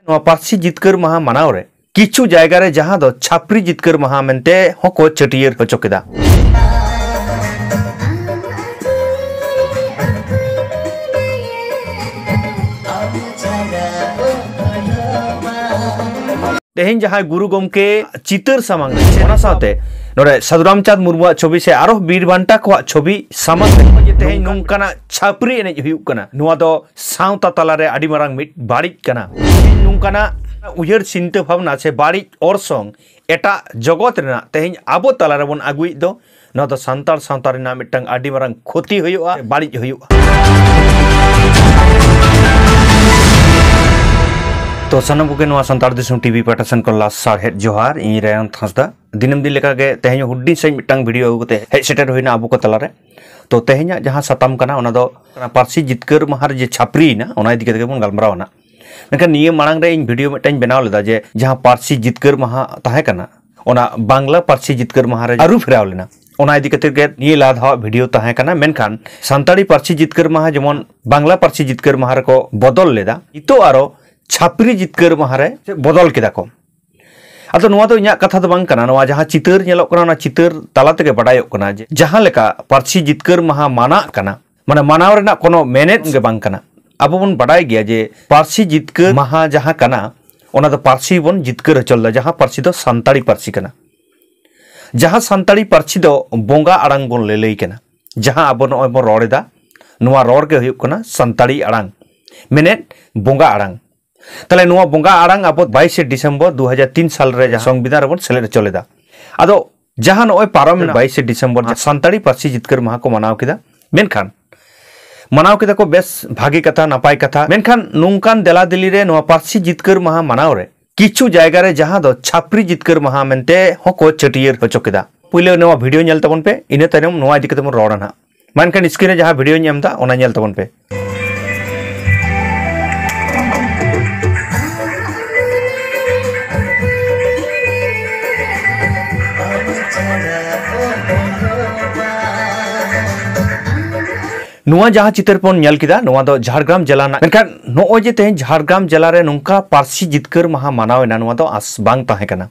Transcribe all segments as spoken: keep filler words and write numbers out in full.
ᱱᱚᱣᱟ ᱯᱟᱹᱨᱥᱤ ᱡᱤᱛᱠᱟᱹᱨ ᱢᱟᱦᱟ ᱢᱟᱱᱟᱣ ᱨᱮ ᱠᱤᱪᱷᱩ ᱡᱟᱭᱜᱟ ᱨᱮ ᱡᱟᱦᱟᱸ ᱫᱚ ᱪᱷᱟᱹᱯᱨᱤ ᱡᱤᱛᱠᱟᱹᱨ ᱢᱟᱦᱟ ᱢᱮᱱᱛᱮ ᱦᱚᱸᱠᱚ ᱪᱷᱟᱹᱴᱭᱟᱹᱨ ᱦᱚᱪᱚ ᱠᱮᱫᱟ᱾ ᱛᱮᱦᱮᱧ ᱡᱟᱦᱟᱸᱭ ᱜᱩᱨᱩ ᱜᱚᱢᱠᱮ ᱪᱤᱛᱟᱹᱨ ᱥᱟᱢᱟᱝ ᱨᱮ, ᱚᱱᱟ ᱥᱟᱶᱛᱮ ᱱᱚᱰᱮ ᱥᱟᱹᱫᱷᱩ ᱨᱟᱢᱪᱟᱸᱫᱽ ᱢᱩᱨᱢᱩᱣᱟᱜ ᱪᱷᱚᱵᱤ ᱥᱮ ᱟᱨᱚ ᱵᱤᱨ ᱵᱟᱱᱴᱟ ᱠᱚᱣᱟᱜ ᱪᱷᱚᱵᱤ ᱥᱟᱢᱟᱝ ᱨᱮ, ᱡᱮ ᱛᱮᱦᱮᱧ ᱱᱚᱝᱠᱟᱱᱟᱜ ᱪᱷᱟᱹᱯᱨᱤ ᱮᱱᱮᱡ ᱦᱩᱭᱩᱜ ᱠᱟᱱᱟ, ᱱᱚᱣᱟ ᱫᱚ ᱥᱟᱶᱛᱟ ᱛᱟᱞᱟᱨᱮ ᱟᱹᱰᱤ ᱢᱟᱨᱟᱝ ᱢᱤᱫ ᱵᱟᱹᱲᱤᱡ ᱠᱟᱱᱟ᱾ ᱛᱮᱦᱮᱧ ᱱᱚᱝᱠᱟᱱᱟᱜ ᱩᱭᱦᱟᱹᱨ ᱪᱤᱱᱛᱟᱹ ᱵᱷᱟᱵᱽᱱᱟ ᱥᱮ ᱵᱟᱹᱲᱤᱡ ᱚᱨᱥᱚᱝ ᱮᱴᱟᱜ ᱡᱚᱜᱚᱛ ᱨᱮᱱᱟᱜ ᱛᱮᱦᱮᱧ ᱟᱵᱚ ᱛᱟᱞᱟ ᱨᱮᱵᱚᱱ ᱟᱹᱜᱩᱭᱮᱫ ᱫᱚ, ᱱᱚᱣᱟ ᱫᱚ ᱥᱟᱱᱛᱟᱲ ᱥᱟᱶᱛᱟ ᱨᱮᱱᱟᱜ ᱢᱤᱫᱴᱟᱝ ᱟᱹᱰᱤ ᱢᱟᱨᱟᱝ ᱠᱷᱚᱛᱤ ᱦᱩᱭᱩᱜᱼᱟ, ᱵᱟᱹᱲᱤᱡ ᱦᱩᱭᱩᱜᱼᱟ᱾ ᱛᱚ ᱥᱟᱱᱟᱢ ᱠᱚᱜᱮ ᱱᱚᱣᱟ ᱥᱟᱱᱛᱟᱲ ᱫᱤᱥᱚᱢ ᱴᱤᱵᱷᱤ ᱯᱟᱦᱴᱟ ᱥᱮᱱ ᱠᱷᱚᱱ ᱞᱟᱥ ᱥᱟᱨᱦᱮᱫ ᱡᱚᱦᱟᱨ᱾ ᱤᱧ ᱨᱟᱭᱚᱱ ᱦᱟᱸᱥᱫᱟ᱾ ᱫᱤᱱᱟᱹᱢ ᱫᱤᱱ ᱞᱮᱠᱟᱜᱮ ᱛᱮᱦᱮᱧ ᱦᱩᱰᱤᱧ ᱥᱟᱺᱦᱤᱡ ᱢᱤᱫᱴᱟᱝ ᱵᱷᱤᱰᱤᱭᱳ ᱟᱹᱜᱩ ᱠᱟᱛᱮ ᱦᱮᱡ ᱥᱮᱴᱮᱨ ᱦᱩᱭᱱᱟ ᱟᱵᱚ ᱠᱚ ᱛᱟᱞᱟᱨᱮ᱾ ᱛᱚ ᱛᱮᱦᱮᱧᱟᱜ ᱡᱟᱦᱟᱸ ᱥᱟᱛᱟᱢ ᱠᱟᱱᱟ, ᱚᱱᱟ ᱫᱚ ᱯᱟᱹᱨᱥᱤ ᱡᱤᱛᱠᱟᱹᱨ ᱢᱟᱦᱟ ᱨᱮ ᱡᱮ ᱪᱷᱟᱹᱯᱨᱤᱭᱮᱱᱟ, ᱚᱱᱟ ᱤᱫᱤ ᱠᱟᱛᱮ ᱜᱮᱵᱚᱱ ᱜᱟᱞᱢᱟᱨᱟᱣᱟ ᱱᱟᱜ᱾ ᱢᱮᱱᱠᱷᱟᱱ ᱱᱤᱭᱟᱹ ᱢᱟᱲᱟᱝ ᱨᱮ ᱤᱧ ᱵᱷᱤᱰᱤᱭᱳ ᱢᱤᱫᱴᱟᱝ ᱵᱮᱱᱟᱣ ᱞᱮᱫᱟ, ᱡᱮ ᱡᱟᱦᱟᱸ ᱯᱟᱹᱨᱥᱤ ᱡᱤᱛᱠᱟᱹᱨ ᱢᱟᱦᱟ ᱛᱟᱦᱮᱸ ᱠᱟᱱᱟ, ᱚᱱᱟ ᱵᱟᱝᱞᱟ ᱯᱟᱹᱨᱥᱤ ᱡᱤᱛᱠᱟᱹᱨ ᱢᱟᱦᱟ ᱨᱮ ᱟᱹᱨᱩ ᱯᱷᱮᱨᱟᱣ ᱞᱮᱱᱟ᱾ ᱚᱱᱟ ᱤᱫᱤ ᱠᱟᱛᱮ ᱜᱮ ᱱᱤᱭᱟᱹ ᱞᱟᱦᱟ ᱫᱷᱟᱣᱟᱜ ᱵᱷᱤᱰᱤᱭᱳ ᱛᱟᱦᱮᱸ ᱠᱟᱱᱟ᱾ ᱢᱮᱱᱠᱷᱟᱱ ᱥᱟᱱᱛᱟᱲᱤ ᱯᱟᱹᱨᱥᱤ ᱡᱤᱛᱠᱟᱹᱨ ᱢᱟᱦᱟ ᱡᱮᱢᱚᱱ ᱵᱟᱝᱞᱟ ᱯᱟᱹᱨᱥᱤ ᱡᱤᱛᱠᱟᱹᱨ ᱢᱟᱦᱟ ᱨᱮᱠᱚ ᱵᱚᱫᱚᱞ ᱞᱮᱫᱟ, ᱱᱤᱛᱚᱜ ᱟᱨᱚ ᱪᱷᱟᱹᱯᱨᱤ ᱡᱤᱛᱠᱟᱹᱨ ᱢᱟᱦᱟ ᱨᱮ ᱵᱚᱫᱚᱞ ᱠᱮᱫᱟ ᱠᱚ᱾ ᱟᱫᱚ ᱱᱚᱣᱟ ᱫᱚ ᱤᱧᱟᱹᱜ ᱠᱟᱛᱷᱟ ᱫᱚ ᱵᱟᱝ ᱠᱟᱱᱟ᱾ ᱱᱚᱣᱟ ᱡᱟᱦᱟᱸ ᱪᱤᱛᱟᱹᱨ ᱧᱮᱞᱚᱜ ᱠᱟᱱᱟ, ᱚᱱᱟ ᱪᱤᱛᱟᱹᱨ ᱛᱟᱞᱟ ᱛᱮᱜᱮ ᱵᱟᱰᱟᱭᱚᱜ ᱠᱟᱱᱟ ᱡᱮ ᱡᱟᱦᱟᱸ ᱞᱮᱠᱟ ᱯᱟᱹᱨᱥᱤ ᱡᱤᱛᱠᱟᱹᱨ ᱢᱟᱦᱟ ᱢᱟᱱᱟᱜ ᱠᱟᱱᱟ, ᱢᱟᱱᱮ ᱢᱟᱱᱟᱣ ᱨᱮᱱᱟᱜ ᱠᱳᱱᱳ ᱢᱮᱱᱮᱛ ᱜᱮ ᱵᱟᱝ ᱠᱟᱱᱟ᱾ ᱟᱵᱚ ᱵᱚᱱ ᱵᱟᱰᱟᱭ ᱜᱮᱭᱟ ᱡᱮ ᱯᱟᱹᱨᱥᱤ ᱡᱤᱛᱠᱟᱹᱨ ᱢᱟᱦᱟ ᱡᱟᱦᱟᱸ ᱠᱟᱱᱟ, ᱚᱱᱟ ᱫᱚ ᱯᱟᱹᱨᱥᱤ ᱵᱚᱱ ᱡᱤᱛᱠᱟᱹᱨ ᱦᱚᱪᱚ ᱞᱮᱫᱟ, ᱡᱟᱦᱟᱸ ᱯᱟᱹᱨᱥᱤ ᱫᱚ ᱥᱟᱱᱛᱟᱲᱤ ᱯᱟᱹᱨᱥᱤ ᱠᱟᱱᱟ, ᱡᱟᱦᱟᱸ ᱥᱟᱱᱛᱟᱲᱤ ᱯᱟᱹᱨᱥᱤ ᱫᱚ ᱵᱚᱸᱜᱟ ᱟᱲᱟᱝ ᱵᱚᱱ ᱞᱟᱹᱞᱟᱹᱭ ᱠᱟᱱᱟ, ᱡᱟᱦᱟᱸ ᱟᱵᱚ ᱱᱚᱜᱼᱚᱭ ᱵᱚᱱ ᱨᱚᱲ ᱮᱫᱟ, ᱱᱚᱣᱟ ᱨᱚᱲ ᱜᱮ ᱦᱩᱭᱩᱜ ᱠᱟᱱᱟ ᱥᱟᱱᱛᱟᱲᱤ ᱟᱲᱟᱝ, ᱢᱮᱱᱮᱫ ᱵᱚᱸᱜᱟ ᱟᱲᱟᱝ᱾ ᱛᱟᱦᱞᱮ ᱱᱚᱣᱟ ᱵᱚᱸᱜᱟ ᱟᱲᱟᱝ ᱟᱵᱚ ᱵᱟᱭᱤᱥᱮ ᱰᱤᱥᱮᱢᱵᱚᱨ ᱫᱩ ᱦᱟᱡᱟᱨ ᱛᱤᱱ ᱥᱟᱞ ᱨᱮ ᱡᱟᱦᱟᱸ ᱥᱚᱝᱵᱤᱫᱷᱟᱱ ᱨᱮᱵᱚᱱ ᱥᱮᱞᱮᱫ ᱦᱚᱪᱚ ᱞᱮᱫᱟ᱾ ᱟᱫᱚ ᱡᱟᱦᱟᱸ ᱱᱚᱜᱼᱚᱭ ᱯᱟᱨᱚᱢ ᱮᱱᱟ ᱵᱟᱭᱤᱥᱮ ᱰᱤᱥᱮᱢᱵᱚᱨ, ᱡᱟᱦᱟᱸ ᱥᱟᱱᱛᱟᱲᱤ ᱯᱟᱹᱨᱥᱤ ᱡᱤᱛᱠᱟᱹᱨ ᱢᱟᱦᱟ ᱠᱚ ᱢᱟᱱᱟᱣ ᱠᱮᱫᱟ, ᱢᱮᱱᱠᱷᱟᱱ ᱢᱟᱱᱟᱣ ᱠᱮᱫᱟ ᱠᱚ, ᱵᱮᱥ ᱵᱷᱟᱜᱮ ᱠᱟᱛᱷᱟ, ᱱᱟᱯᱟᱭ ᱠᱟᱛᱷᱟ᱾ ᱢᱮᱱᱠᱷᱟᱱ ᱱᱚᱝᱠᱟᱱ ᱫᱮᱞᱟ ᱫᱮᱞᱤ ᱨᱮ ᱱᱚᱣᱟ ᱯᱟᱹᱨᱥᱤ ᱡᱤᱛᱠᱟᱹᱨ ᱢᱟᱦᱟ ᱢᱟᱱᱟᱣ ᱨᱮ ᱠᱤᱪᱷᱩ ᱡᱟᱭᱜᱟ ᱨᱮ ᱡᱟᱦᱟᱸ ᱫᱚ ᱪᱷᱟᱹᱯᱨᱤ ᱡᱤᱛᱠᱟᱹᱨ ᱢᱟᱦᱟ ᱢᱮᱱᱛᱮ ᱦᱚᱸᱠᱚ ᱪᱷᱟᱹᱴᱭᱟᱹᱨ ᱦᱚᱪᱚ ᱠᱮᱫᱟ᱾ ᱯᱩᱭᱞᱟᱹ ᱱᱚᱣᱟ ᱵᱷᱤᱰᱤᱭᱳ ᱧᱮᱞ ᱛᱟᱵᱚᱱ ᱯᱮ, ᱤᱱᱟᱹ ᱛᱟᱭᱱᱚᱢ ᱱᱚᱣᱟ ᱤᱫᱤ ᱠᱟᱛᱮ ᱵᱚᱱ ᱨᱚᱲᱟ ᱱᱟᱦᱟᱜ᱾ ᱢᱟ ᱮᱱᱠᱷᱟᱱ ᱥᱠᱨᱤᱱ ᱨᱮ ᱡᱟᱦᱟᱸ ᱵᱷᱤᱰᱤᱭᱳᱧ ᱮᱢ ᱮᱫᱟ, ᱚᱱᱟ ᱧᱮᱞ ᱛᱟᱵᱚᱱ ᱯᱮ᱾ ᱱᱚᱣᱟ ᱡᱟᱦᱟᱸ ᱪᱤᱛᱟᱹᱨ ᱵᱚᱱ ᱧᱮᱞ ᱠᱮᱫᱟ, ᱱᱚᱣᱟ ᱫᱚ ᱡᱷᱟᱲᱜᱨᱟᱢ ᱡᱮᱞᱟ ᱨᱮᱱᱟᱜ᱾ ᱢᱮᱱᱠᱷᱟᱱ ᱱᱚᱜᱼᱚᱭ ᱡᱮ ᱛᱮᱦᱮᱧ ᱡᱷᱟᱲᱜᱨᱟᱢ ᱡᱮᱞᱟ ᱨᱮ ᱱᱚᱝᱠᱟ ᱯᱟᱹᱨᱥᱤ ᱡᱤᱛᱠᱟᱹᱨ ᱢᱟᱦᱟ ᱢᱟᱱᱟᱣ ᱮᱱᱟ, ᱱᱚᱣᱟ ᱫᱚ ᱟᱸᱥ ᱵᱟᱝ ᱛᱟᱦᱮᱸ ᱠᱟᱱᱟ᱾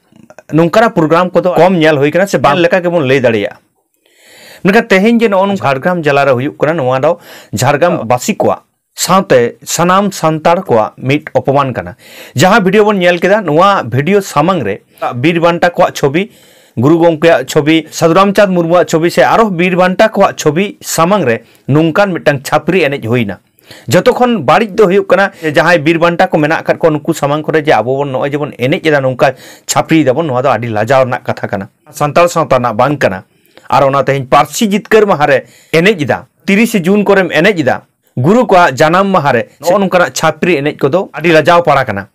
ᱱᱚᱝᱠᱟᱱᱟᱜ ᱯᱨᱳᱜᱨᱟᱢ ᱠᱚᱫᱚ ᱠᱚᱢ ᱧᱮᱞ ᱦᱩᱭ ᱠᱟᱱᱟ, ᱥᱮ ᱵᱟᱝ ᱞᱮᱠᱟ ᱜᱮᱵᱚᱱ ᱞᱟᱹᱭ ᱫᱟᱲᱮᱭᱟᱜᱼᱟ᱾ ᱢᱮᱱᱠᱷᱟᱱ ᱛᱮᱦᱮᱧ ᱡᱮ ᱱᱚᱜᱼᱚ ᱱᱚᱝᱠᱟ ᱡᱷᱟᱲᱜᱨᱟᱢ ᱡᱮᱞᱟ ᱨᱮ ᱦᱩᱭᱩᱜ ᱠᱟᱱᱟ, ᱱᱚᱣᱟ ᱫᱚ ᱡᱷᱟᱲᱜᱨᱟᱢ ᱵᱟᱹᱥᱤ ᱠᱚᱣᱟᱜ ᱥᱟᱶᱛᱮ ᱥᱟᱱᱟᱢ ᱥᱟᱱᱛᱟᱲ ᱠᱚᱣᱟᱜ ᱢᱤᱫ ᱚᱯᱚᱢᱟᱱ ᱠᱟᱱᱟ᱾ ᱡᱟᱦᱟᱸ ᱵᱷᱤᱰᱤᱭᱳ ᱵᱚᱱ ᱧᱮᱞ ᱠᱮᱫᱟ, ᱱᱚᱣᱟ ᱵᱷᱤᱰᱤᱭᱳ ᱥᱟᱢᱟᱝ ᱨᱮ ᱵᱤᱨ ᱵᱟᱱᱴᱟ ᱠᱚᱣᱟᱜ ᱪᱷᱚᱵᱤ, ᱜᱩᱨᱩ ᱜᱚᱢᱠᱮᱭᱟᱜ ᱪᱷᱚᱵᱤ, ᱥᱟᱹᱫᱷᱩ ᱨᱟᱢᱪᱟᱸᱫᱽ ᱢᱩᱨᱢᱩᱣᱟᱜ ᱪᱷᱚᱵᱤ ᱥᱮ ᱟᱨᱚ ᱵᱤᱨ ᱵᱟᱱᱴᱟ ᱠᱚᱣᱟᱜ ᱪᱷᱚᱵᱤ ᱥᱟᱢᱟᱝ ᱨᱮ ᱱᱚᱝᱠᱟᱱ ᱢᱤᱫᱴᱟᱝ ᱪᱷᱟᱹᱯᱨᱤ ᱮᱱᱮᱡ ᱦᱩᱭᱱᱟ᱾ ᱡᱚᱛᱚ ᱠᱷᱚᱱ ᱵᱟᱹᱲᱤᱡ ᱫᱚ ᱦᱩᱭᱩᱜ ᱠᱟᱱᱟ ᱡᱮ ᱡᱟᱦᱟᱸᱭ ᱵᱤᱨ ᱵᱟᱱᱴᱟ ᱠᱚ ᱢᱮᱱᱟᱜ ᱟᱠᱟᱫ ᱠᱚᱣᱟ, ᱱᱩᱠᱩ ᱥᱟᱢᱟᱝ ᱠᱚᱨᱮ ᱡᱮ ᱟᱵᱚ ᱵᱚᱱ ᱱᱚᱜᱼᱚᱭ ᱡᱮᱵᱚᱱ ᱮᱱᱮᱡ ᱮᱫᱟ, ᱱᱚᱝᱠᱟ ᱪᱷᱟᱹᱯᱨᱤᱭ ᱫᱟᱵᱚᱱ, ᱱᱚᱣᱟ ᱫᱚ ᱟᱹᱰᱤ ᱞᱟᱡᱟᱣ ᱨᱮᱱᱟᱜ ᱠᱟᱛᱷᱟ ᱠᱟᱱᱟ᱾ ᱥᱟᱱᱛᱟᱲ ᱥᱟᱶᱛᱟ ᱨᱮᱱᱟᱜ ᱵᱟᱝ ᱠᱟᱱᱟ᱾ ᱟᱨ ᱚᱱᱟ ᱛᱮᱦᱮᱧ ᱯᱟᱹᱨᱥᱤ ᱡᱤᱛᱠᱟᱹᱨ ᱢᱟᱦᱟ ᱨᱮ ᱮᱱᱮᱡ ᱮᱫᱟ, ᱛᱤᱨᱤᱥᱮ ᱡᱩᱱ ᱠᱚᱨᱮᱢ ᱮᱱᱮᱡ ᱮᱫᱟ, ᱜᱩᱨᱩ ᱠᱚᱣᱟᱜ ᱡᱟᱱᱟᱢ ᱢᱟᱦᱟ ᱨᱮ ᱱᱚᱜᱼᱚ ᱱᱚᱝᱠᱟᱱᱟᱜ ᱪᱷᱟᱹᱯᱨᱤ ᱮᱱᱮᱡ ᱠᱚᱫᱚ ᱟᱹᱰᱤ ᱞᱟᱡᱟᱣ ᱯᱟᱲᱟ ᱠᱟᱱᱟ᱾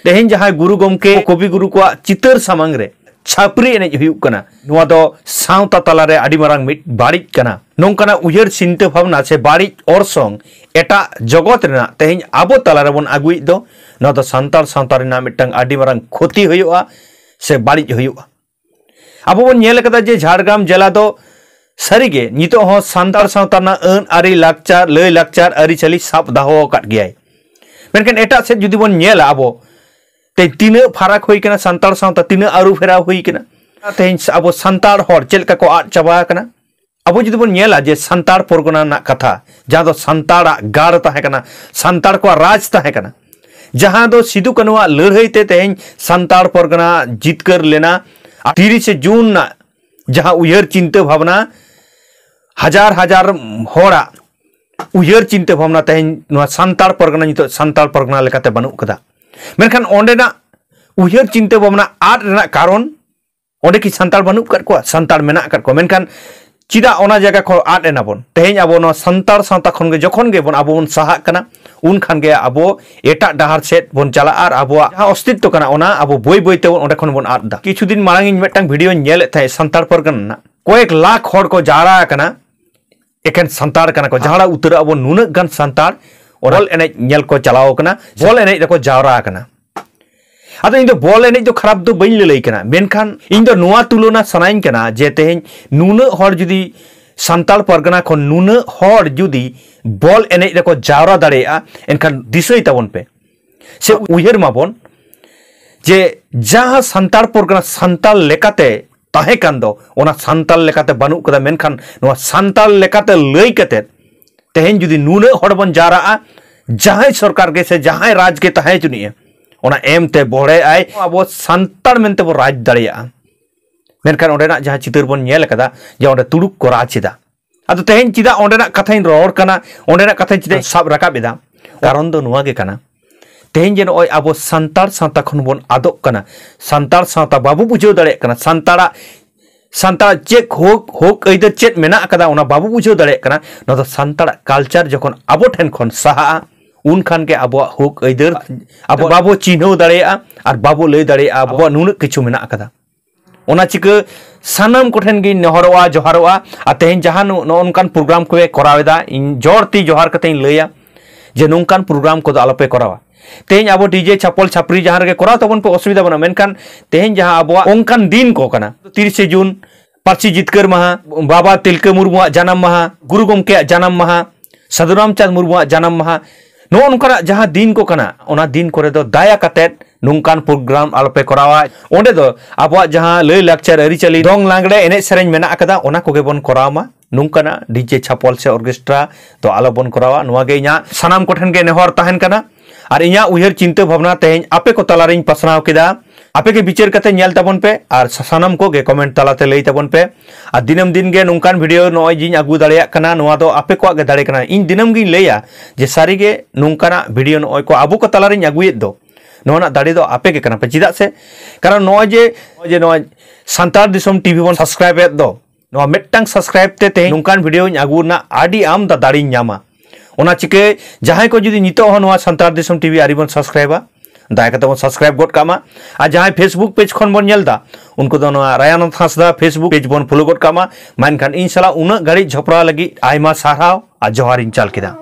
ᱛᱮᱦᱮᱧ ᱡᱟᱦᱟᱸᱭ ᱜᱩᱨᱩ ᱜᱚᱢᱠᱮ, ᱠᱚᱵᱤ ᱜᱩᱨᱩ ᱠᱚᱣᱟᱜ ᱪᱤᱛᱟᱹᱨ ᱥᱟᱢᱟᱝ ᱨᱮ ᱪᱷᱟᱹᱯᱨᱤ ᱮᱱᱮᱡ ᱦᱩᱭᱩᱜ ᱠᱟᱱᱟ, ᱱᱚᱣᱟ ᱫᱚ ᱥᱟᱶᱛᱟ ᱛᱟᱞᱟᱨᱮ ᱟᱹᱰᱤ ᱢᱟᱨᱟᱝ ᱢᱤᱫ ᱵᱟᱹᱲᱤᱡ ᱠᱟᱱᱟ᱾ ᱱᱚᱝᱠᱟᱱᱟᱜ ᱩᱭᱦᱟᱹᱨ ᱪᱤᱱᱛᱟᱹ ᱵᱷᱟᱵᱽᱱᱟ ᱥᱮ ᱵᱟᱹᱲᱤᱡ ᱚᱨᱥᱚᱝ ᱮᱴᱟᱜ ᱡᱚᱜᱚᱛ ᱨᱮᱱᱟᱜ ᱛᱮᱦᱮᱧ ᱟᱵᱚ ᱛᱟᱞᱟ ᱨᱮᱵᱚᱱ ᱟᱹᱜᱩᱭᱮᱫ ᱫᱚ, ᱱᱚᱣᱟ ᱫᱚ ᱥᱟᱱᱛᱟᱲ ᱥᱟᱶᱛᱟ ᱨᱮᱱᱟᱜ ᱢᱤᱫᱴᱟᱝ ᱟᱹᱰᱤ ᱢᱟᱨᱟᱝ ᱠᱷᱚᱛᱤ ᱦᱩᱭᱩᱜᱼᱟ ᱥᱮ ᱵᱟᱹᱲᱤᱡ ᱦᱩᱭᱩᱜᱼᱟ᱾ ᱟᱵᱚ ᱵᱚᱱ ᱧᱮᱞ ᱟᱠᱟᱫᱟ ᱡᱮ ᱡᱷᱟᱲᱜᱨᱟᱢ ᱡᱮᱞᱟ ᱫᱚ ᱥᱟᱹᱨᱤᱜᱮ ᱱᱤᱛᱚᱜ ᱦᱚᱸ ᱥᱟᱱᱛᱟᱲ ᱥᱟᱶᱛᱟ ᱨᱮᱱᱟᱜ ᱟᱹᱱ ᱟᱹᱨᱤ, ᱞᱟᱠᱪᱟᱨ, ᱞᱟᱹᱭ ᱞᱟᱠᱪᱟᱨ, ᱟᱹᱨᱤᱪᱟᱹᱞᱤ ᱥᱟᱵ ᱫᱚᱦᱚ ᱟᱠᱟᱫ ᱜᱮᱭᱟᱭ᱾ ᱢᱮᱱᱠᱷᱟᱱ ᱮᱴᱟᱜ ᱥᱮᱫ ᱡᱩᱫᱤ ᱵᱚᱱ ᱧᱮᱞᱟ, ᱟᱵᱚ ᱛᱮᱦᱮᱧ ᱛᱤᱱᱟᱹᱜ ᱯᱷᱟᱨᱟᱠ ᱦᱩᱭ ᱠᱟᱱᱟ, ᱥᱟᱱᱛᱟᱲ ᱥᱟᱶᱛᱟ ᱛᱤᱱᱟᱹᱜ ᱟᱹᱨᱩ ᱯᱷᱮᱨᱟᱣ ᱦᱩᱭ ᱠᱟᱱᱟ, ᱛᱮᱦᱮᱧ ᱟᱵᱚ ᱥᱟᱱᱛᱟᱲ ᱦᱚᱲ ᱪᱮᱫ ᱞᱮᱠᱟ ᱠᱚ ᱟᱫ ᱪᱟᱵᱟ ᱟᱠᱟᱱᱟ᱾ ᱟᱵᱚ ᱡᱩᱫᱤ ᱵᱚᱱ ᱧᱮᱞᱟ ᱡᱮ ᱥᱟᱱᱛᱟᱲ ᱯᱚᱨᱜᱚᱱᱟ ᱨᱮᱱᱟᱜ ᱠᱟᱛᱷᱟ, ᱡᱟᱦᱟᱸ ᱫᱚ ᱥᱟᱱᱛᱟᱲᱟᱜ ᱜᱟᱲ ᱛᱟᱦᱮᱸ ᱠᱟᱱᱟ, ᱥᱟᱱᱛᱟᱲ ᱠᱚᱣᱟᱜ ᱨᱟᱡᱽ ᱛᱟᱦᱮᱸ ᱠᱟᱱᱟ, ᱡᱟᱦᱟᱸ ᱫᱚ ᱥᱤᱫᱩ ᱠᱟᱹᱱᱩᱣᱟᱜ ᱞᱟᱹᱲᱦᱟᱹᱭ ᱛᱮ ᱛᱮᱦᱮᱧ ᱥᱟᱱᱛᱟᱲ ᱯᱚᱨᱜᱚᱱᱟ ᱡᱤᱛᱠᱟᱹᱨ ᱞᱮᱱᱟ᱾ ᱟᱨ ᱛᱤᱨᱤᱥᱮ ᱡᱩᱱ ᱨᱮᱱᱟᱜ ᱡᱟᱦᱟᱸ ᱩᱭᱦᱟᱹᱨ ᱪᱤᱱᱛᱟᱹ ᱵᱷᱟᱵᱽᱱᱟ, ᱦᱟᱡᱟᱨ ᱦᱟᱡᱟᱨ ᱦᱚᱲᱟᱜ ᱩᱭᱦᱟᱹᱨ ᱪᱤᱱᱛᱟᱹ ᱵᱷᱟᱵᱽᱱᱟ ᱛᱮᱦᱮᱧ ᱱᱚᱣᱟ ᱥᱟᱱᱛᱟᱲ ᱯᱚᱨᱜᱟᱱᱟ ᱱᱤᱛᱚᱜ ᱥᱟᱱᱛᱟᱲ ᱯᱚᱨᱜᱟᱱᱟ ᱞᱮᱠᱟᱛᱮ ᱵᱟᱹᱱᱩᱜ ᱠᱟᱫᱟ᱾ ᱢᱮᱱᱠᱷᱟᱱ ᱚᱸᱰᱮᱱᱟᱜ ᱩᱭᱦᱟᱹᱨ ᱪᱤᱱᱛᱟᱹ ᱵᱷᱟᱵᱽᱱᱟ ᱟᱫ ᱨᱮᱱᱟᱜ ᱠᱟᱨᱚᱱ, ᱚᱸᱰᱮ ᱠᱤ ᱥᱟᱱᱛᱟᱲ ᱵᱟᱹᱱᱩᱜ ᱠᱟᱫ ᱠᱚᱣᱟ? ᱥᱟᱱᱛᱟᱲ ᱢᱮᱱᱟᱜ ᱠᱟᱫ ᱠᱚᱣᱟ᱾ ᱢᱮᱱᱠᱷᱟᱱ ᱪᱮᱫᱟᱜ ᱚᱱᱟ ᱡᱟᱭᱜᱟ ᱠᱷᱚᱱ ᱟᱫ ᱮᱱᱟ ᱵᱚᱱ? ᱛᱮᱦᱮᱧ ᱟᱵᱚ ᱱᱚᱣᱟ ᱥᱟᱱᱛᱟᱲ ᱥᱟᱶᱛᱟ ᱠᱷᱚᱱ ᱜᱮ ᱡᱚᱠᱷᱚᱱ ᱜᱮ ᱵᱚᱱ ᱟᱵᱚ ᱵᱚᱱ ᱥᱟᱦᱟᱜ ᱠᱟᱱᱟ, ᱩᱱ ᱠᱷᱟᱱ ᱜᱮ ᱟᱵᱚ ᱮᱴᱟᱜ ᱰᱟᱦᱟᱨ ᱥᱮᱫ ᱵᱚᱱ ᱪᱟᱞᱟᱜᱼᱟ ᱟᱨ ᱟᱵᱚᱣᱟᱜ ᱡᱟᱦᱟᱸ ᱚᱥᱛᱤᱛᱛᱚ ᱠᱟᱱᱟ, ᱚᱱᱟ ᱟᱵᱚ ᱵᱟᱹᱭ ᱵᱟᱹᱭ ᱛᱮᱵᱚᱱ ᱚᱸᱰᱮ ᱠᱷᱚᱱ ᱵᱚᱱ ᱟᱫ ᱮᱫᱟ᱾ ᱠᱤᱪᱷᱩ ᱫᱤᱱ ᱢᱟᱲᱟᱝ ᱤᱧ ᱢᱤᱫᱴᱟᱝ ᱵᱷᱤᱰᱤᱭᱳᱧ ᱧᱮᱞᱮᱫ ᱛᱟᱦᱮᱸᱫ ᱥᱟᱱᱛᱟᱲ ᱯᱚᱨᱜᱟᱱᱟ ᱨᱮᱱᱟᱜ, ᱠᱚᱭᱮᱠ ᱞᱟᱠᱷ ᱦᱚᱲ ᱠᱚ ᱡᱟᱣᱨᱟ ᱟᱠᱟᱱᱟ, ᱮᱠᱮᱱ ᱥᱟᱱᱛᱟᱲ ᱠᱟᱱᱟ ᱠᱚ, ᱡᱟᱦᱟᱸ ᱩᱛᱟᱹᱨ ᱟᱵᱚ ᱱᱩᱱᱟᱹᱜ ᱜᱟᱱ ᱥᱟᱱᱛᱟᱲ ᱵᱚᱞ ᱮᱱᱮᱡ ᱧᱮᱞ ᱠᱚ ᱪᱟᱞᱟᱣ ᱟᱠᱟᱱᱟ, ᱵᱚᱞ ᱮᱱᱮᱡ ᱨᱮᱠᱚ ᱡᱟᱣᱨᱟ ᱟᱠᱟᱱᱟ᱾ ᱟᱫᱚ ᱤᱧ ᱫᱚ ᱵᱚᱞ ᱮᱱᱮᱡ ᱫᱚ ᱠᱷᱟᱨᱟᱯ ᱫᱚ ᱵᱟᱹᱧ ᱞᱟᱹᱞᱟᱹᱭ ᱠᱟᱱᱟ, ᱢᱮᱱᱠᱷᱟᱱ ᱤᱧ ᱫᱚ ᱱᱚᱣᱟ ᱛᱩᱞᱚᱱᱟ ᱥᱟᱱᱟᱧ ᱠᱟᱱᱟ ᱡᱮ ᱛᱮᱦᱮᱧ ᱱᱩᱱᱟᱹᱜ ᱦᱚᱲ ᱡᱩᱫᱤ ᱥᱟᱱᱛᱟᱲ ᱯᱟᱨᱜᱟᱱᱟ ᱠᱷᱚᱱ ᱱᱩᱱᱟᱹᱜ ᱦᱚᱲ ᱡᱩᱫᱤ ᱵᱚᱞ ᱮᱱᱮᱡ ᱨᱮᱠᱚ ᱡᱟᱣᱨᱟ ᱫᱟᱲᱮᱭᱟᱜᱼᱟ, ᱮᱱᱠᱷᱟᱱ ᱫᱤᱥᱟᱹᱭ ᱛᱟᱵᱚᱱ ᱯᱮ, ᱥᱮ ᱩᱭᱦᱟᱹᱨ ᱢᱟᱵᱚᱱ, ᱡᱮ ᱡᱟᱦᱟᱸ ᱥᱟᱱᱛᱟᱲ ᱯᱟᱨᱜᱟᱱᱟ ᱥᱟᱱᱛᱟᱲ ᱞᱮᱠᱟᱛᱮ ᱛᱟᱦᱮᱸ ᱠᱟᱱ ᱫᱚ, ᱚᱱᱟ ᱥᱟᱱᱛᱟᱲ ᱞᱮᱠᱟᱛᱮ ᱵᱟᱹᱱᱩᱜ ᱠᱟᱫᱟ, ᱢᱮᱱᱠᱷᱟᱱ ᱱᱚᱣᱟ ᱥᱟᱱᱛᱟᱲ ᱞᱮᱠᱟᱛᱮ ᱞᱟᱹᱭ ᱠᱟᱛᱮ ᱛᱮᱦᱮᱧ ᱡᱩᱫᱤ ᱱᱩᱱᱟᱹᱜ ᱦᱚᱲ ᱵᱚᱱ ᱡᱟᱣᱨᱟᱜᱼᱟ, ᱡᱟᱦᱟᱸᱭ ᱥᱚᱨᱠᱟᱨ ᱜᱮ ᱥᱮ ᱡᱟᱦᱟᱸᱭ ᱨᱟᱡᱽ ᱜᱮ ᱛᱟᱦᱮᱸ ᱦᱚᱪᱚᱱᱤᱡ, ᱚᱱᱟ ᱮᱢ ᱛᱮ ᱵᱚᱲᱦᱮ ᱟᱭ, ᱟᱵᱚ ᱥᱟᱱᱛᱟᱲ ᱢᱮᱱᱛᱮ ᱵᱚ ᱨᱟᱡᱽ ᱫᱟᱲᱮᱭᱟᱜᱼᱟ᱾ ᱢᱮᱱᱠᱷᱟᱱ ᱚᱸᱰᱮᱱᱟᱜ ᱡᱟᱦᱟᱸ ᱪᱤᱛᱟᱹᱨ ᱵᱚᱱ ᱧᱮᱞ ᱠᱟᱫᱟ, ᱡᱮ ᱚᱸᱰᱮ ᱛᱩᱲᱩᱠ ᱠᱚ ᱨᱟᱡᱽ ᱮᱫᱟ᱾ ᱟᱫᱚ ᱛᱮᱦᱮᱧ ᱪᱮᱫᱟᱜ ᱚᱸᱰᱮᱱᱟᱜ ᱠᱟᱛᱷᱟᱧ ᱨᱚᱲ ᱠᱟᱱᱟ, ᱚᱸᱰᱮᱱᱟᱜ ᱠᱟᱛᱷᱟᱧ ᱪᱮᱫᱟᱜ ᱤᱧ ᱥᱟᱵ ᱨᱟᱠᱟᱵ ᱮᱫᱟ? ᱠᱟᱨᱚᱱ ᱫᱚ ᱱᱚᱣᱟ ᱜᱮ ᱠᱟᱱᱟ, ᱛᱮᱦᱮᱧ ᱡᱮ ᱱᱚᱜᱼᱚᱭ ᱟᱵᱚ ᱥᱟᱱᱛᱟᱲ ᱥᱟᱶᱛᱟ ᱠᱷᱚᱱ ᱵᱚᱱ ᱟᱫᱚᱜ ᱠᱟᱱᱟ, ᱥᱟᱱᱛᱟᱲ ᱥᱟᱶᱛᱟ ᱵᱟᱵᱚ ᱵᱩᱡᱷᱟᱹᱣ ᱫᱟᱲᱮᱭᱟᱜ ᱠᱟᱱᱟ, ᱥᱟᱱᱛᱟᱲᱟᱜ ᱥᱟᱱᱛᱟᱲᱟᱜ ᱪᱮᱫ ᱦᱚᱠ, ᱦᱚᱠ ᱟᱹᱭᱫᱟᱹᱨ ᱪᱮᱫ ᱢᱮᱱᱟᱜ ᱟᱠᱟᱫᱟ, ᱚᱱᱟ ᱵᱟᱵᱚ ᱵᱩᱡᱷᱟᱹᱣ ᱫᱟᱲᱮᱭᱟᱜ ᱠᱟᱱᱟ᱾ ᱱᱚᱣᱟ ᱫᱚ ᱥᱟᱱᱛᱟᱲᱟᱜ ᱠᱟᱞᱪᱟᱨ ᱡᱚᱠᱷᱚᱱ ᱟᱵᱚ ᱴᱷᱮᱱ ᱠᱷᱚᱱ ᱥᱟᱦᱟᱜᱼᱟ, ᱩᱱ ᱠᱷᱟᱱ ᱜᱮ ᱟᱵᱚᱣᱟᱜ ᱦᱚᱠ ᱟᱹᱭᱫᱟᱹᱨ ᱟᱵᱚ ᱵᱟᱵᱚ ᱪᱤᱱᱦᱟᱹᱣ ᱫᱟᱲᱮᱭᱟᱜᱼᱟ ᱟᱨ ᱵᱟᱵᱚ ᱞᱟᱹᱭ ᱫᱟᱲᱮᱭᱟᱜᱼᱟ ᱟᱵᱚᱣᱟᱜ ᱱᱩᱱᱟᱹᱜ ᱠᱤᱪᱷᱩ ᱢᱮᱱᱟᱜ ᱟᱠᱟᱫᱟ᱾ ᱚᱱᱟ ᱪᱤᱠᱟᱹ ᱥᱟᱱᱟᱢ ᱠᱚᱴᱷᱮᱱ ᱜᱤᱧ ᱱᱮᱦᱚᱨᱚᱜᱼᱟ, ᱡᱚᱦᱟᱨᱚᱜᱼᱟ᱾ ᱟᱨ ᱛᱮᱦᱮᱧ ᱡᱟᱦᱟᱸ ᱱᱚ-, ᱱᱚᱜᱼᱚ ᱱᱚᱝᱠᱟᱱ ᱯᱨᱳᱜᱨᱟᱢ ᱠᱚᱯᱮ ᱠᱚᱨᱟᱣ ᱮᱫᱟ, ᱤᱧ ᱡᱚᱨ ᱛᱤ ᱡᱚᱦᱟᱨ ᱠᱟᱛᱮ ᱤᱧ ᱞᱟᱹᱭᱟ ᱡᱮ ᱱᱚᱝᱠᱟᱱ ᱯᱨᱳᱜᱨᱟᱢ ᱠᱚᱫᱚ ᱟᱞᱚᱯᱮ ᱠᱚᱨᱟᱣᱟ᱾ ᱛᱮᱦᱮᱧ ᱟᱵᱚ ᱰᱤᱡᱮ ᱪᱷᱟᱯᱚᱞ ᱪᱷᱟᱯᱨᱤ ᱡᱟᱦᱟᱸ ᱨᱮᱜᱮ ᱠᱚᱨᱟᱣ ᱛᱟᱵᱚᱱ ᱯᱮ, ᱚᱥᱩᱵᱤᱫᱷᱟ ᱵᱟᱹᱱᱩᱜᱼᱟ, ᱢᱮᱱᱠᱷᱟᱱ ᱛᱮᱦᱮᱧ ᱡᱟᱦᱟᱸ ᱟᱵᱚᱣᱟᱜ ᱚᱱᱠᱟᱱ ᱫᱤᱱ ᱠᱚ ᱠᱟᱱᱟ, ᱛᱤᱨᱤᱥᱮ ᱡᱩᱱ, ᱯᱟᱹᱨᱥᱤ ᱡᱤᱛᱠᱟᱹᱨ ᱢᱟᱦᱟ, ᱵᱟᱵᱟ ᱛᱤᱞᱠᱟᱹ ᱢᱩᱨᱢᱩᱣᱟᱜ ᱡᱟᱱᱟᱢ ᱢᱟᱦᱟ, ᱜᱩᱨᱩ ᱜᱚᱢᱠᱮᱭᱟᱜ ᱡᱟᱱᱟᱢ ᱢᱟᱦᱟ, ᱥᱟᱹᱫᱷᱩ ᱨᱟᱢᱪᱟᱸᱫᱽ ᱢᱩᱨᱢᱩᱣᱟᱜ ᱡᱟᱱᱟᱢ ᱢᱟᱦᱟ, ᱱᱚᱜᱼᱚ ᱱᱚᱝᱠᱟᱱᱟᱜ ᱡᱟᱦᱟᱸ ᱫᱤᱱ ᱠᱚ ᱠᱟᱱᱟ, ᱚᱱᱟ ᱫᱤᱱ ᱠᱚᱨᱮ ᱫᱚ ᱫᱟᱭᱟ ᱠᱟᱛᱮᱫ ᱱᱚᱝᱠᱟᱱ ᱯᱨᱳᱜᱨᱟᱢ ᱟᱞᱚᱯᱮ ᱠᱚᱨᱟᱣᱟ᱾ ᱚᱸᱰᱮ ᱫᱚ ᱟᱵᱚᱣᱟᱜ ᱡᱟᱦᱟᱸ ᱞᱟᱹᱭ ᱞᱟᱠᱪᱟᱨ ᱟᱹᱨᱤᱪᱟᱹᱞᱤ, ᱫᱚᱝ ᱞᱟᱜᱽᱲᱮ ᱮᱱᱮᱡ ᱥᱮᱨᱮᱧ ᱢᱮᱱᱟᱜ ᱟᱠᱟᱫᱟ, ᱚᱱᱟ ᱠᱚᱜᱮ ᱵᱚᱱ ᱠᱚᱨᱟᱣ ᱢᱟ᱾ ᱱᱚᱝᱠᱟᱱᱟᱜ ᱰᱤᱡᱮ ᱪᱷᱟᱯᱚᱞ ᱥᱮ ᱚᱨᱠᱮᱥᱴᱨᱟ ᱫᱚ ᱟᱞᱚᱵᱚᱱ ᱠᱚᱨᱟᱣᱟ᱾ ᱱᱚᱣᱟ ᱜᱮ ᱤᱧᱟᱹᱜ ᱥᱟᱱᱟᱢ ᱠᱚᱴᱷᱮᱱ ᱜᱮ ᱱᱮᱦᱚᱨ ᱛᱟᱦᱮᱱ ᱠᱟᱱᱟ᱾ ᱟᱨ ᱤᱧᱟᱹᱜ ᱩᱭᱦᱟᱹᱨ ᱪᱤᱱᱛᱟᱹ ᱵᱷᱟᱵᱽᱱᱟ ᱛᱮᱦᱮᱧ ᱟᱯᱮ ᱠᱚ ᱛᱟᱞᱟᱨᱤᱧ ᱯᱟᱥᱱᱟᱣ ᱠᱮᱫᱟ᱾ ᱟᱯᱮ ᱜᱮ ᱵᱤᱪᱟᱹᱨ ᱠᱟᱛᱮ ᱧᱮᱞ ᱛᱟᱵᱚᱱ ᱯᱮ ᱟᱨ ᱥᱟ-, ᱥᱟᱱᱟᱢ ᱠᱚᱜᱮ ᱠᱚᱢᱮᱱᱴ ᱛᱟᱞᱟᱛᱮ ᱞᱟᱹᱭ ᱛᱟᱵᱚᱱ ᱯᱮ᱾ ᱟᱨ ᱫᱤᱱᱟᱹᱢ ᱫᱤᱱ ᱜᱮ ᱱᱚᱝᱠᱟᱱ ᱵᱷᱤᱰᱤᱭᱳ ᱱᱚᱜᱼᱚᱭ ᱡᱤᱧ ᱟᱹᱜᱩ ᱫᱟᱲᱮᱭᱟᱜ ᱠᱟᱱᱟ, ᱱᱚᱣᱟ ᱫᱚ ᱟᱯᱮ ᱠᱚᱣᱟᱜ ᱜᱮ ᱫᱟᱲᱮ ᱠᱟᱱᱟ᱾ ᱤᱧ ᱫᱤᱱᱟᱹᱢ ᱜᱤᱧ ᱞᱟᱹᱭᱟ ᱡᱮ ᱥᱟᱹᱨᱤ ᱜᱮ ᱱᱚᱝᱠᱟᱱᱟᱜ ᱵᱷᱤᱰᱤᱭᱳ ᱱᱚᱜᱼᱚᱭ ᱠᱚ ᱟᱵᱚ ᱠᱚ ᱛᱟᱞᱟᱨᱤᱧ ᱟᱹᱜᱩᱭᱮᱫ ᱫᱚ, ᱱᱚᱣᱟ ᱨᱮᱱᱟᱜ ᱫᱟᱲᱮ ᱫᱚ ᱟᱯᱮ ᱜᱮ ᱠᱟᱱᱟ ᱯᱮ᱾ ᱪᱮᱫᱟᱜ ᱥᱮ, ᱠᱟᱨᱚᱱ ᱱᱚᱜᱼᱚᱭ ᱡᱮ, ᱱᱚᱜᱼᱚᱭ ᱡᱮ ᱱᱚᱣᱟ ᱥᱟᱱᱛᱟᱲ ᱫᱤᱥᱚᱢ ᱴᱤᱵᱷᱤ ᱵᱚᱱ ᱥᱟᱵᱥᱠᱨᱟᱭᱤᱵ ᱮᱫ ᱫᱚ, ᱱᱚᱣᱟ ᱢᱤᱫᱴᱟᱝ ᱥᱟᱵᱥᱠᱨᱟᱭᱤᱵ ᱛᱮ ᱛᱮᱦᱮᱧ ᱱᱚᱝᱠᱟᱱ ᱵᱷᱤᱰᱤᱭᱳᱧ ᱟᱹᱜᱩ ᱨᱮᱱᱟᱜ ᱟᱹᱰᱤ ᱟᱢᱫᱟ ᱫᱟᱲᱮᱧ ᱧᱟᱢᱟ᱾ ᱚᱱᱟ ᱪᱤᱠᱟᱹ ᱡᱟᱦᱟᱸᱭ ᱠᱚ ᱡᱩᱫᱤ ᱱᱤᱛᱚᱜ ᱦᱚᱸ ᱱᱚᱣᱟ ᱥᱟᱱᱛᱟᱲ ᱫᱤᱥᱚᱢ ᱴᱤᱵᱷᱤ ᱟᱹᱣᱨᱤ ᱵᱚᱱ ᱥᱟᱵᱥᱠᱨᱟᱭᱤᱵᱟ, ᱫᱟᱭᱟ ᱠᱟᱛᱮ ᱵᱚᱱ ᱥᱟᱵᱥᱠᱨᱟᱭᱤᱵ ᱜᱚᱫ ᱠᱟᱜ ᱢᱟ᱾ ᱟᱨ ᱡᱟᱦᱟᱸᱭ ᱯᱷᱮᱥᱵᱩᱠ ᱯᱮᱡᱽ ᱠᱷᱚᱱ ᱵᱚᱱ ᱧᱮᱞ ᱮᱫᱟ, ᱩᱱᱠᱩ ᱫᱚ ᱱᱚᱣᱟ ᱨᱟᱭᱟᱱᱟᱛᱷ ᱦᱟᱸᱥᱫᱟ ᱯᱷᱮᱥᱵᱩᱠ ᱯᱮᱡᱽ ᱵᱚᱱ ᱯᱷᱚᱞᱳ ᱜᱚᱫ ᱠᱟᱜ ᱢᱟ᱾ ᱢᱟ ᱮᱱᱠᱷᱟᱱ ᱤᱧ ᱥᱟᱞᱟᱜ ᱩᱱᱟᱹᱜ ᱜᱷᱟᱹᱲᱤᱡ ᱡᱷᱚᱯᱲᱟᱣ ᱞᱟᱹᱜᱤᱫ ᱟᱭᱢᱟ ᱥᱟᱨᱦᱟᱣ ᱟᱨ ᱡᱚᱦᱟᱨᱤᱧ ᱪᱟᱞ ᱠᱮᱫᱟ᱾